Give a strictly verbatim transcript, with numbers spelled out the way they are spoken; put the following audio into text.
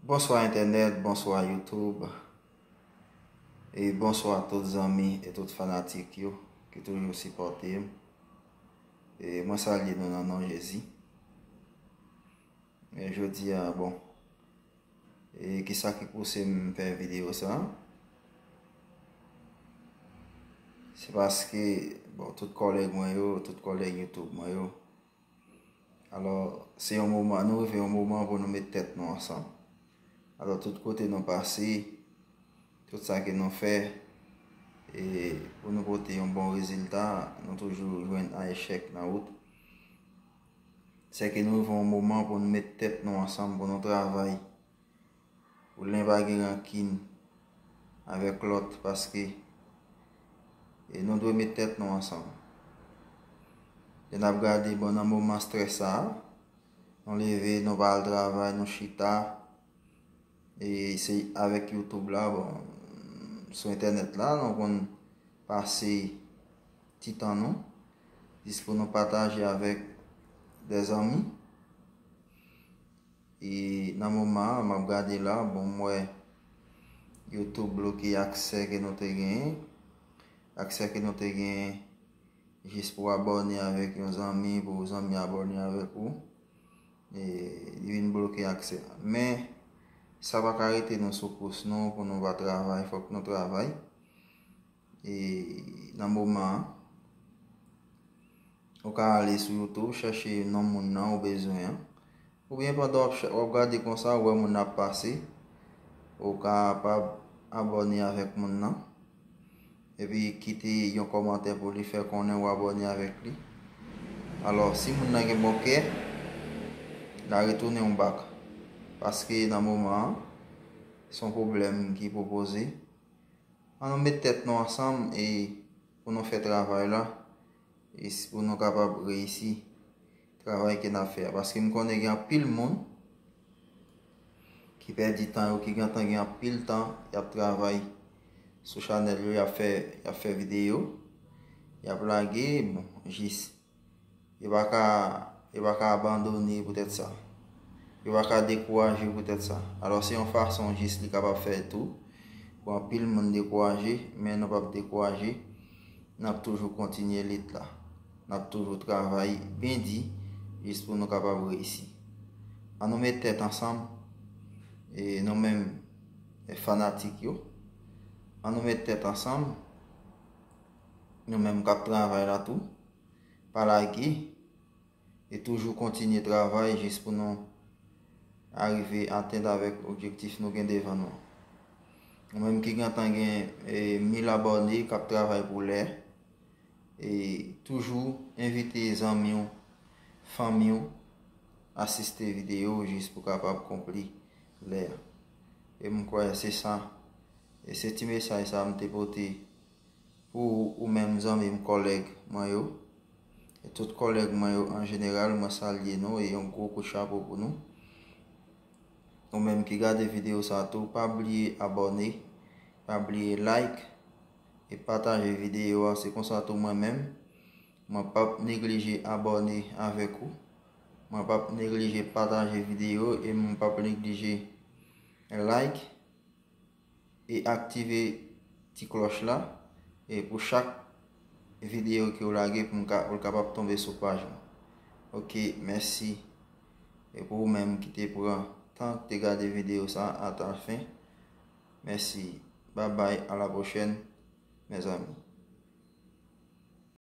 Bonswa entènèt, bonswa YouTube, e bonswa tout zanmi e tout fanatik yo ki toujou sipòte m. E mwen salye nou nan non Jezi. E jodi a, bon, e kisa ki pouse m fè videyo sa? Se paske, bon, tout kòlèg mwen yo, tout kòlèg YouTube mwen yo, alò, se yon moman, nou rive yon moman pou nou met tèt nou ansanm. Alò, tout kote nou pase, tout sa ke nou fè, e pou nou pote yon bon rezilta, nou toujou jwenn an echèk nan wout. Se ke nou rive yon moman pou nou met tèt nou ansanm, pou nou travay, pou len pa gen rankin avèk lòt, paske, e nou dwe met tèt nou ansanm. Lè n ap gade, bon, nan moman estrès sa a, nou leve, nou pa al travay, nou chita, e se avèk YouTube la, bon, sou entènèt la, nou konn pase ti tan nou, jis pou nou pataje avèk de zanmi. E nan moman an, m ap gade la, bon, m wè YouTube bloke aksè ke nou te genyen, aksè ke nou te genyen jis pou abòne avèk yon zanmi, pou zanmi abòne avèk ou. E li vin bloke aksè a. Men, sa pa ka rete nou sou kous nou pou nou pa travay, fòk nou travay. E nan moman an, ou ka ale sou YouTube, chèche non moun nan ou bezwen an. Oubyen pandan w ap chè-, w ap gade konsa, ou wè moun nan ap pase, ou kapab abòne avèk moun nan. Epi kite yon kòmantè pou li fè konnen ou abòne avèk li. Alò, si moun nan gen bon kè, l a retounen w bak. Paske nan moman an, se yon pwoblèm ki pwopoze. An nou met tèt nou ansanm e pou nou fè travay la, e s-, pou nou kapab reyisi travay ke n ap fè a. Paske m konnen gen anpil moun ki pèdi tan yo, ki gentan gen anpil tan y ap travay sou chanèl yo, y ap fè, y ap fè videyo, y ap lage, bon, jis yo pa ka, yo pa ka abandone poutèt sa. Yo pa ka dekouraje poutèt sa. Alò, se yon fason jis li kapab fè tou pou anpil moun dekouraje, men nou p ap dekouraje. N ap toujou kontinye lit la. N ap toujou travay byen di jis pou nou kapab reyisi. An nou met tèt ansanm, e nou menm, e fanatik yo. An nou met tèt ansanm, nou menm k ap travay la tou. Pa lage, e toujou kontinye travay jis pou nou arive atenn avèk objektif nou gen devan nou. Ou menm ki gentan gen, e, mil abòne k ap travay pou lè, e toujou envite zanmi w, fanmi w, asiste videyo jis pou kapab konpli lè a. E m kwè se sa, e se ti mesaj sa m te pote pou ou menm zanmi m, kòlèg mwen yo, e tout kòlèg mwen yo an jeneral, mwen salye nou e yon gwo kout chapo pou nou. Ou menm ki gade videyo sa tou, pa bliye abòne, pa bliye like e pataje videyo a. Se konsa tou mwen menm, mwen p ap neglije abòne avèk ou. Mwen p ap neglije pataje videyo e mwen p ap neglije like e aktive ti klòch la, e pou chak videyo ke w lage pou m ka, pou l kapab tonbe sou paj mwen. Ok, mèsi. E pou ou menm ki te pran tan, ki te gade videyo sa a ata fen, mèsi. Babay, a la pwochèn, mezanmi.